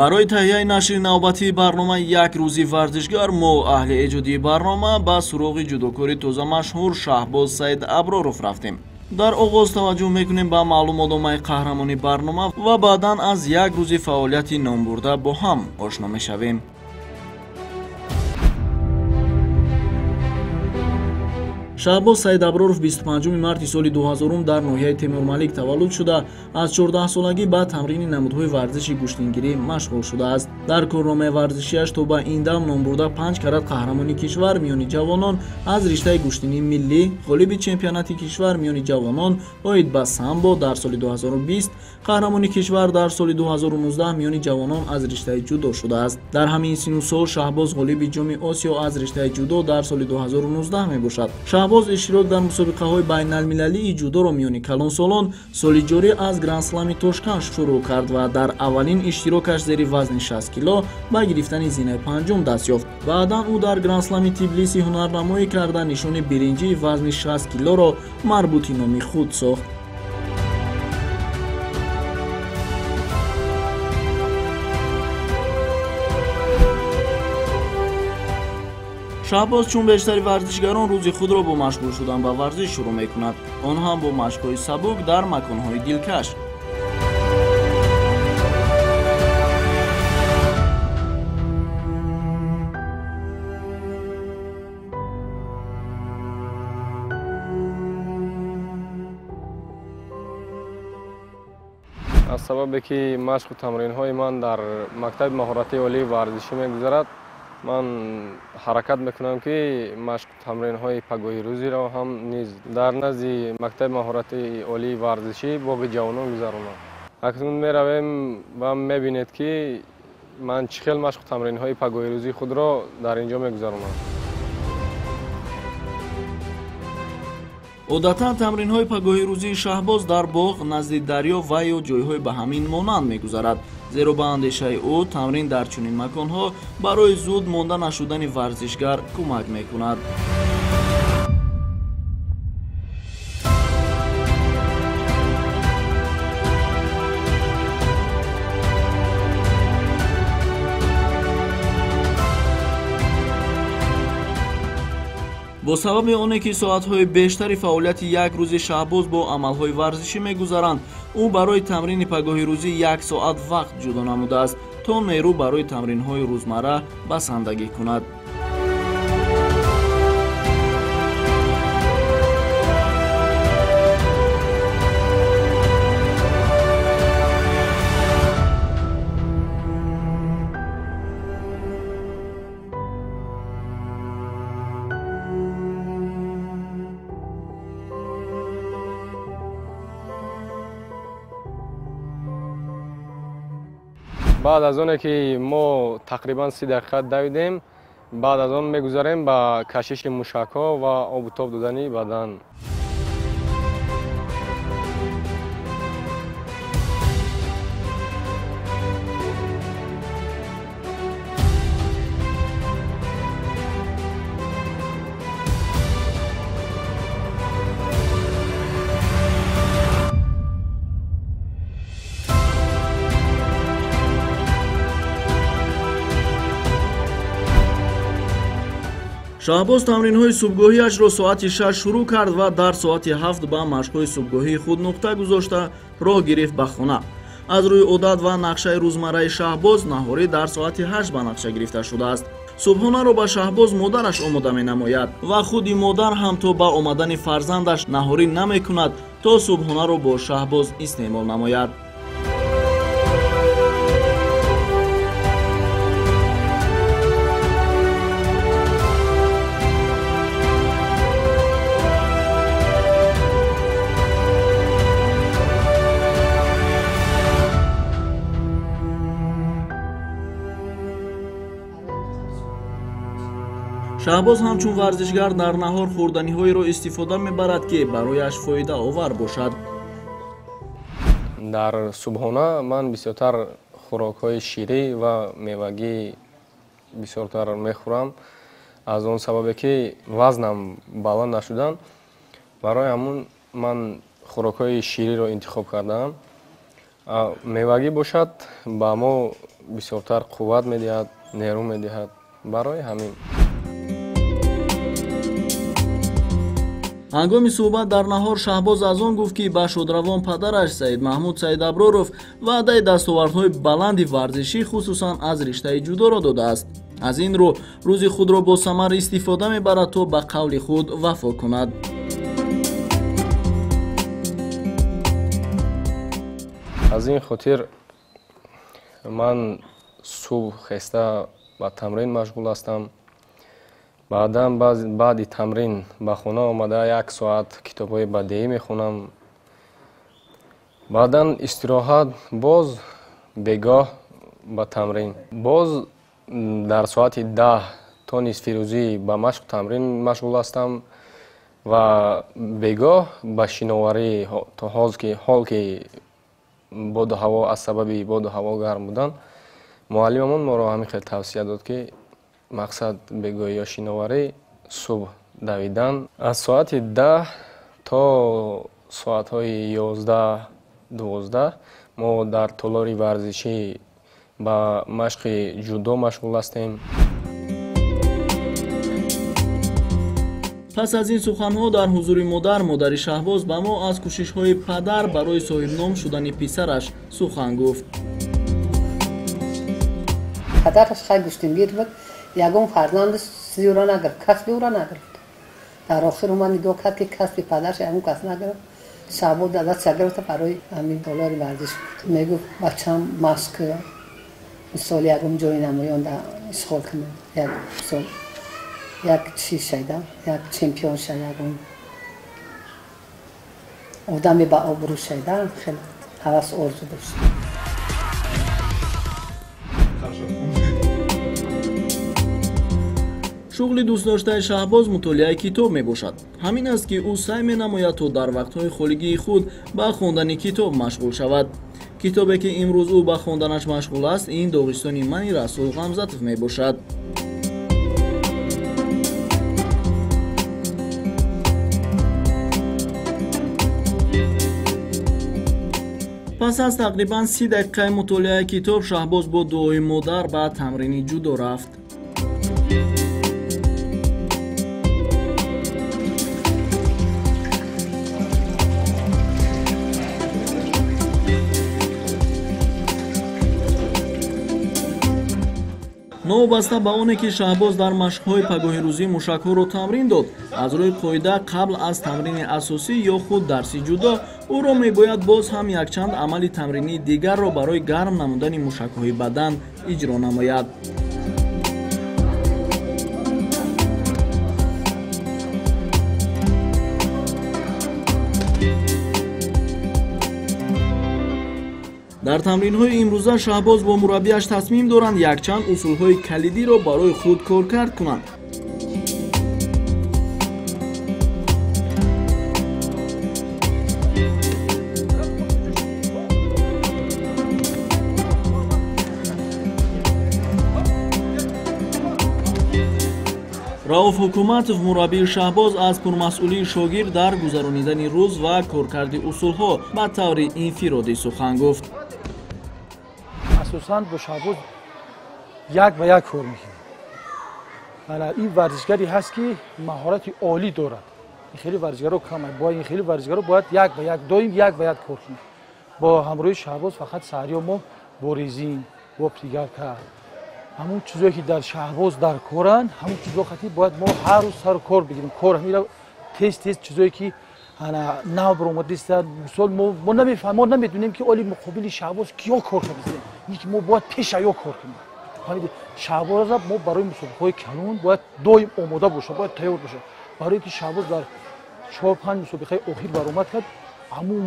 Барои таҳияи нашри навбатии барномаи «Як рӯзи варзишгар» мо, аҳли эҷодии барнома, ба суроғи ҷудокори тоза машҳур Шаҳбоз Саид Аброров рафтем. Дар оғоз таваҷҷӯҳ мекунем ба маълумотномаи қаҳрамони барнома ва баъдан аз як рӯзи фаъолияти номбурда бо ҳам ошно мешавем. Шаҳбоз Саид Аброров 25 марти соли 2000 дар ноҳияи Темурмалик таваллуд шуда, аз 14-солагӣ ба тамрини намудҳои варзиши гӯштингирӣ машғул шудааст. Дар корномаи варзишиаш то ба ин дам номбурда 5 карат қаҳрамони кишвар миёни ҷавонон аз риштаи гӯштинии миллӣ, ғолиби чемпионати кишвар миёни ҷавонон оид ба самбо дар соли 2020, қаҳрамони кишвар дар соли 2019 миёни ҷавонон аз риштаи ҷудо шудааст. Дар ҳамин сину сол Шаҳбоз ғолиби ҷоми Осиё аз риштаи ҷудо дар соли 2019 мебошад. Шаҳбоз иштирок дар мусобиқаҳои байналмилалии ҷудоро миёни калонсолон соли ҷорӣ аз Гранд-слами Тошканд шурӯъ кард ва дар аввалин иштирокаш зери вазни 60 кило ба гирифтани зинаи панҷум даст ёфт. Баъдан ӯ дар Гранд-слами Тбилиси ҳунарнамоӣ карда, нишони биринҷии вазни 60 килоро марбути номи худ сохт. Шаҳбоз чун бештари варзишгарон рӯзи худро бо машғул шудан ба варзиш шурӯъ мекунад, он ҳам бо машқҳои сабук дар маконҳои дилкаш. Аз сабабе ки машқу тамринҳои ман дар мактаби маҳоратии олии варзишӣ мегузарад, ман ҳаракат мекунам, ки машқу тамринҳои пагоҳи рӯзиро ҳам низ дар назди мактаби маҳоратии олии варзишӣ боғи ҷавонон гузаронам. Акнун меравем ва мебинед, ки ман чӣ хел машқу тамринҳои пагоҳи рӯзии худро дар ин ҷо мегузаронам. Одатан тамринҳои пагоҳи рӯзии Шаҳбоз дар боғ, назди дарё ва ё ҷойҳои ба ҳамин монанд мегузарад, зеро ба андешаи ӯ тамрин дар чунин маконҳо барои зуд монда нашудани варзишгар кӯмак мекунад. Бо сабаби оне ки соатҳои бештари фаъолияти як рӯзи Шаҳбоз бо амалҳои варзишӣ мегузаранд, ӯ барои тамрини пагоҳи рӯзӣ як соат вақт ҷудо намудааст, то нерӯ барои тамринҳои рӯзмарра басандагӣ кунад. Баъд аз оне ки мо тақрибан 30 дақиқа давидем, баъд аз он мегузарем ба кашиши мушакҳо ва обу тоб додани бадан. Шаҳбоз тамринҳои субҳгоҳиашро соати 6 шурӯъ кард ва дар соати 7 ба машқҳои субҳгоҳии худ нуқта гузошта роҳ гирифт ба хона. Аз рӯи одат ва нақшаи рӯзмарраи Шаҳбоз наҳорӣ дар соати 8 ба нақша гирифта шудааст. Субҳонаро ба Шаҳбоз модараш омода менамояд ва худи модар ҳам то ба омадани фарзандаш наҳорӣ намекунад, то субҳонаро бо Шаҳбоз истеъмол намояд. Шаҳбоз ҳамчун варзишгар дар наҳор хӯрданиҳоеро истифода мебарад, ки барояш фоидаовар бошад. Дар субҳона ман бисёртар хӯрокҳои ширӣ ва мевагӣ бисёртар мехӯрам, аз он сабабе ки вазнам баланд нашудан, барои ҳамун ман хӯрокҳои шириро интихоб кардаам. Мевагӣ бошад, ба мо бисёртар қувват медиҳад, нерӯ медиҳад. Барои ҳамин. Ҳангоми суҳбат дар наҳор Шаҳбоз аз он гуфт, ки ба шодравон падараш Саид Маҳмуд Саидаброров ваъдаи дастовардҳои баланди варзишӣ, хусусан аз риштаи ҷудоро додааст. Аз ин рӯ рӯзи худро бо самар истифода мебарад, то ба қавли худ вафо кунад. Аз ин хотир ман субҳ хеста ба тамрин машғул ҳастам. Баъдан баъди тамрин ба хона омада як соат китобҳои бадеӣ мехонам. Баъдан истироҳат, боз бегоҳ ба тамрин. Боз дар соати 10 то нисфирӯзӣ ба машқу тамрин машғул ҳастам ва бегоҳ ба шиноварӣ, то ҳол ки боду ҳаво аз сабаби боду ҳаво гарм будан, муаллимамон моро ҳамин хел тавсия дод, ки мақсад бегоҳӣ ё шиноварӣ, субҳ давидан. Аз соати 10 то соатҳои 11-12 мо дар толори варзишӣ ба машқи ҷудо машғул ҳастем. Пас аз ин суханҳо дар ҳузури модар, модари Шаҳбоз ба мо аз кӯшишҳои падар барои соҳибном шудани писараш сухан гуфт. Падараш хай гӯштингир буд, ягон фарзанди сиёра нагирифт, касби ӯро нагирифт. Дар охир ӯ ман нигоҳ кард, ки касби падараш ягон кас нагирифт. Шаҳбоз дастша гирифта барои ҳамин толори варзиш буд. Мегуфт бачам машқ, мисол ягон ҷои намоён ишғол кунад, як мисол як чиз шайда, як чемпион шайда, ягон одаме ба обрӯ шайда, хеле ҳавас орзу дошт. Шуғли дӯстдоштаи Шаҳбоз мутолиаи китоб мебошад. Ҳамин аст, ки ӯ саъй менамояд, то дар вақтҳои холигии худ ба хондани китоб машғул шавад. Китобе, ки имрӯз ӯ ба хонданаш машғул аст, ин Доғистони мани Расул Ғамзатов мебошад. Пас аз тақрибан 30 дақиқаи мутолиаи китоб Шаҳбоз бо дуои модар ба тамрини ҷудо рафт. Новобаста ба оне, ки Шаҳбоз дар машқҳои пагоҳирӯзӣ мушакҳоро тамрин дод, аз рӯи қоида қабл аз тамрини асосӣ ё худ дарси ҷудо ӯро мебояд боз ҳам якчанд амали тамринии дигарро барои гарм намудани мушакҳои бадан иҷро намояд. Дар тамринҳои имрӯза Шаҳбоз бо мураббиаш тасмим доранд якчанд усулҳои калидиро барои худ коркард кунанд. Рауф Ҳукуматов, мураббии Шаҳбоз, аз пурмасъулии шогирд дар гузаронидани рӯз ва коркарди усулҳо ба таври инфиродӣ сухан гуфт. Асосан бо Шаҳбоз як ба як кор мекунем. Ин варзишгаре ҳаст, ки маҳорати олӣ дорад. Ин хеле варзишгаро кам, бояд ин хеле варзишгаро бояд як ба як, доим як ба як кор кунем. Бо ҳамроҳи Шаҳбоз фақат саҳриё мо бо резин, бо плигалка, ҳамун чизое ки дар Шаҳбоз дар коранд, ҳамун чизо хати бояд мо ҳар рӯз сару кор бигирем. Кор ҳамира тез тез чизое ки нав баромадиста, мисол мо намефаҳмем, мо намедонем, ки оли муқобили Шаҳбоз киё кор кардистем. Ин ки мо бояд пешаё кор кунем. Фаҳмидед? Шаҳбоза мо барои мусобиқаҳои калон бояд доим омода бошад, бояд тайёр бошад. Барои ки Шаҳбоз дар 4-5 мусобиқаи охир баромад кард, ҳамун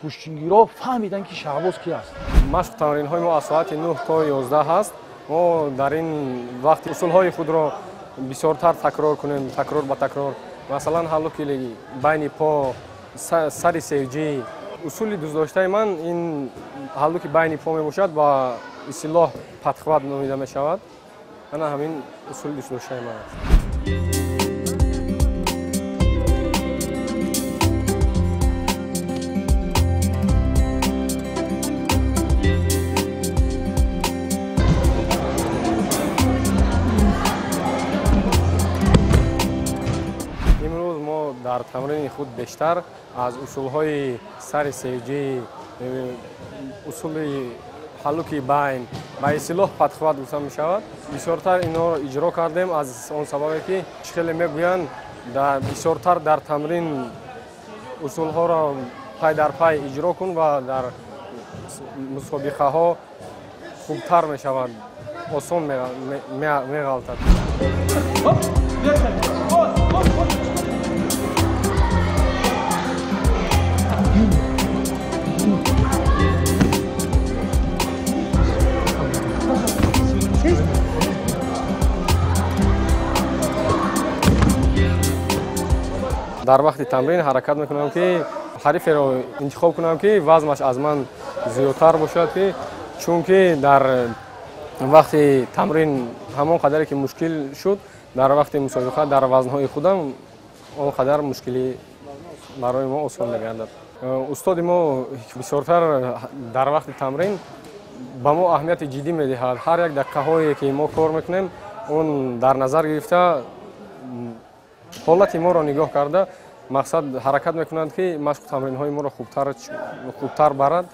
гӯштингиро фаҳмиданд, ки Шаҳбоз ки аст. Машқу тамринҳои мо аз соати 9 то 11 ҳаст. Мо дар ин вақт усулҳои худро бисёртар такрор кунем, такрор ба такрор. Масалан, ҳаллуки байни по, сари севҷӣ. Усули дӯстдоштаи ман ин ҳаллуки байни по мебошад, ба истилоҳ подхват номида мешавад. Ана ҳамин усули дӯстдоштаи ман аст. тамрини худ бештар аз усулҳои сари севҷӣ, усули ҳаллуки байн, ба истилоҳ подхват гуфта мешавад, бисёртар инҳоро иҷро кардем. Аз он сабабе ки чӣ хеле мегӯянд, бисёртар дар тамрин усулҳоро пай дар пай иҷро кун ва дар мусобиқаҳо хубтар мешавад, осон меғалтад. Дар вақти тамрин ҳаракат мекунам ки ҳариферо интихоб кунам ки вазнаш аз ман зиёдтар бошад, ки чунки дар вақти тамрин ҳамон қадаре ки мушкил шуд, дар вақти мусобиқа дар вазнҳои худам он қадар мушкилӣ барои мо осон мегардад. Устоди мо бисёртар дар вақти тамрин ба мо аҳамияти ҷиддӣ медиҳад. Ҳар як дақиқаҳое ки мо кор мекунем, он дар назар гирифта ҳолати моро нигоҳ карда, мақсад ҳаракат мекунанд ки машқу тамринҳои моро хубтар барад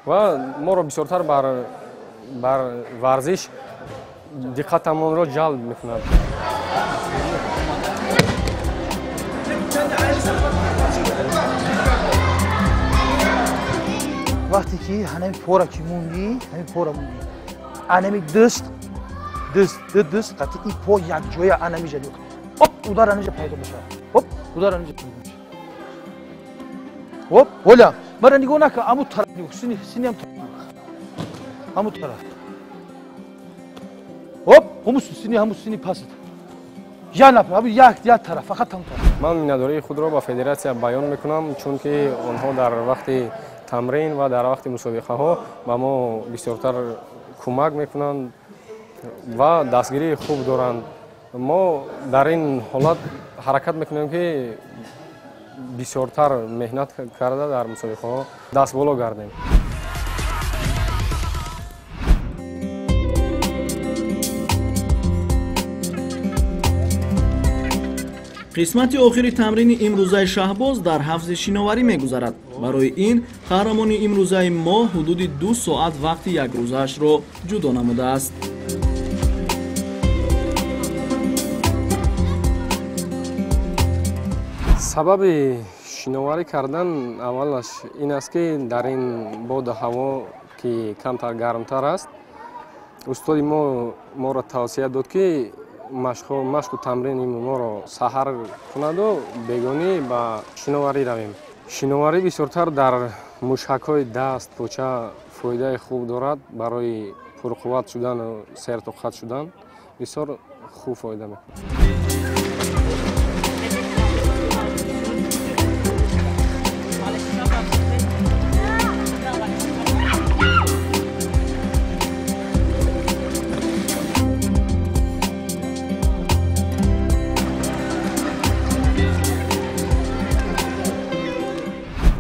ва моро бисёртар бар варзиш диққатамонро ҷалб мекунад. Вақте ки ҳанами пора ки мондӣ, ҳами пора мондӣ, анами дӯст дӯст дӯст қатъи и по якҷоя анами ҷалиқ, оп, удар анҷа пайдо мешавад, оп, удар анҷа пайдо мешавад, оп, ҳоля мара нигоҳ накун, аму тараф нигоҳ, сини синиам аму тараф, оп, ҳаму сини, ҳаму сини пасат, я нафар, ҳаму як як тараф, фақат ҳаму тараф. Ман миннатдории худро ба федератсия баён мекунам, чунки онҳо дар вақти тамрин ва дар вақти мусобиқаҳо ба мо бисёртар кӯмак мекунанд ва дастгирии хуб доранд. Мо дар ин ҳолат ҳаракат мекунем ки бисёртар меҳнат карда дар мусобиқаҳо дастболо гардем. Қисмати охири тамрини имрӯзаи Шаҳбоз дар ҳавзи шиноварӣ мегузарад. Барои ин қаҳрамони имрӯзаи мо ҳудуди 2 соат вақти якрӯзаашро ҷудо намудааст. Сабаби шиноварӣ кардан аввалаш ин аст ки дар ин боду ҳаво ки камтар гармтар аст, устоди мо моро тавсия дод ки машқу тамрини моро саҳар кунаду бегонӣ ба шиноварӣ равем. Шиноварӣ бисёртар дар мушакҳои даст, поча фоидаи хуб дорад, барои пурқувват шудану сертоқат шудан бисёр хуб фоида мекунад.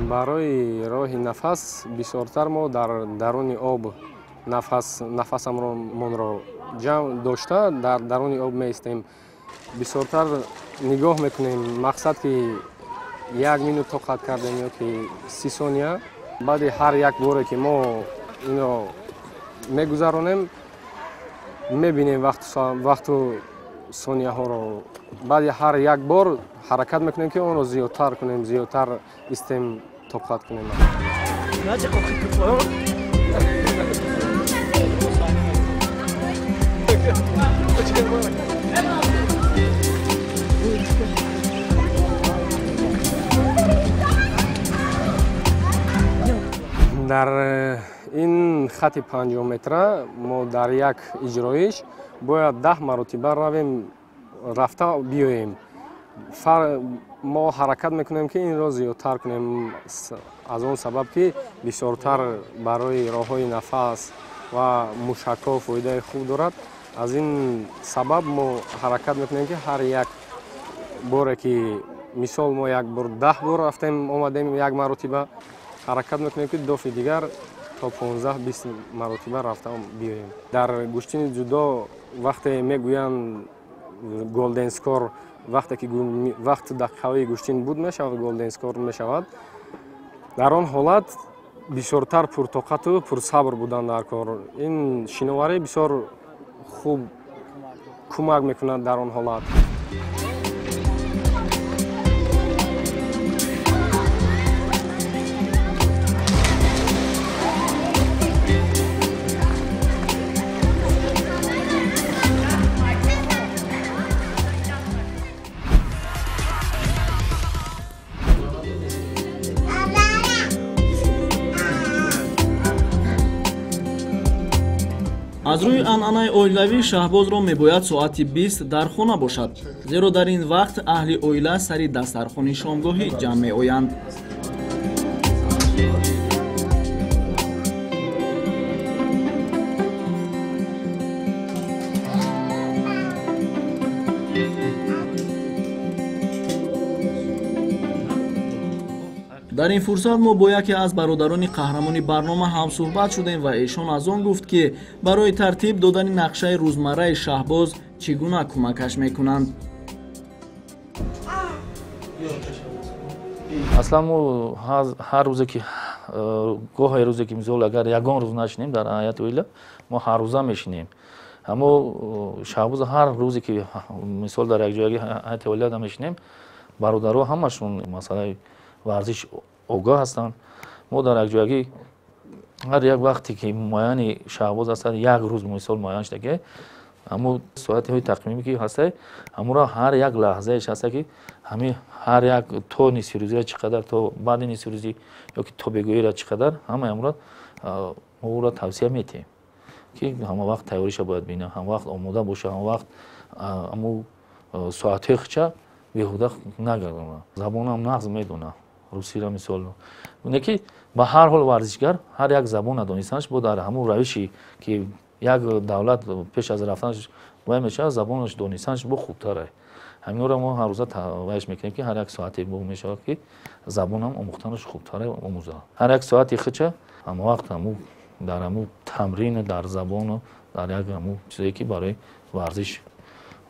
Барои роҳи нафас бисёртар мо дар даруни об нафасамонро ҷамъ дошта дар даруни об меистем. Бисёртар нигоҳ мекунем, мақсад ки 1 минут тоқат кардем ё ки 30 сония. Баъди ҳар як боре ки мо инро мегузаронем, мебинем вақту сонияҳоро. Баъди ҳар як бор ҳаракат мекунем ки онро зиёдтар кунем, зиёдтар истем, тоқат кунем. Дар ин хати 50 метра мо дар як иҷроиш бояд 10 маротиба равем, рафта биёем. Мо ҳаракат мекунем ки инро зиёдтар кунем, аз он сабаб ки бисёртар барои роҳҳои нафас ва мушакҳо фоидаи хуб дорад. Аз ин сабаб мо ҳаракат мекунем ки ҳар як боре ки мисол мо як бор 10 бор рафтем омадем як маротиба, ҳаракат мекунем ки дофи дигар то 15-20 маротиба рафта биёем. Дар гӯштини ҷудо вақте мегӯянд голден скор, Вақте ки вақт дақиқаҳои гӯштин буд мешавад, golden score мешавад, дар он ҳолат бисёртар пуртоқату пурсабр будан дар кор. Ин шиноварӣ бисёр хуб кӯмак мекунад дар он ҳолат. Аз рӯи анъанаи оилавӣ Шаҳбозро мебояд соати 20 дар хона бошад, зеро дар ин вақт аҳли оила сари дастархони шомгоҳӣ ҷамъ меоянд. Дар ин фурсат мо бо яке аз бародарони қаҳрамони барнома ҳамсӯҳбат шудем ва эшон аз он гуфт, ки барои тартиб додани нақшаи рӯзмарраи Шаҳбоз чӣ гуна кӯмакаш мекунанд. Аслан мо ҳар рӯзе ки гоҳе рӯзе ки мисол агар ягон рӯз нашинем дар ҳайати оила, мо ҳар рӯза мешинем. Аммо Шаҳбоз ҳар рӯзе ки мисол дар якҷоягӣ ҳайати оила мешинем, бародаро ҳамашон масъалаи варзиш огоҳ ҳастанд. Мо дар якҷоягӣ ҳар як вақте ки муайяни Шаҳбоз ҳастад, як рӯз мисол муайян шуда ки ҳамун соатҳои тақвимӣ ки ҳаста, ҳамуро ҳар як лаҳзаеш ҳаста ки ҳамин ҳар як то нисфирӯзиро чӣ қадар, то баъди нисфирӯзӣ ё ки то бегоҳиро чӣ қадар, ҳамаи ҳамуро мо ӯро тавсия метиҳем ки ҳама вақт тайёриша бояд бинад, ҳама вақт омода боша, ҳама вақт ҳамун соатҳои худша беҳуда нагардонад. Забонам нағз медонад, русиро мисол. Не ки ба ҳар ҳол варзишгар ҳар як забона донистанаш бо дар ҳамун равиши ки як давлат пеш аз рафтанаш вай мешавад, забонаш донистанаш бо хубтар. Ҳаминро мо ҳар рӯза вайш мекунем ки ҳар як соате бо мешавад ки забонам омӯхтанаш хубтар омӯзад. Ҳар як соати худша ҳама вақт ҳамун дар ҳамун тамрин, дар забону дар як ҳамун чизе ки барои варзиш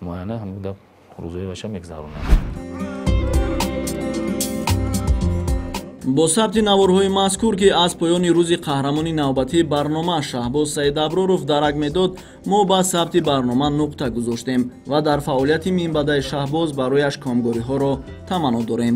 муайяна ҳамун рӯзои вайша мегзаронад. Бо сабти наворҳои мазкур, ки аз поёни рӯзи қаҳрамони навбатии барнома Шаҳбоз Саидаброров дарак медод, мо ба сабти барнома нуқта гузоштем ва дар фаъолияти минбаъдаи Шаҳбоз барояш комгориҳоро таманно дорем.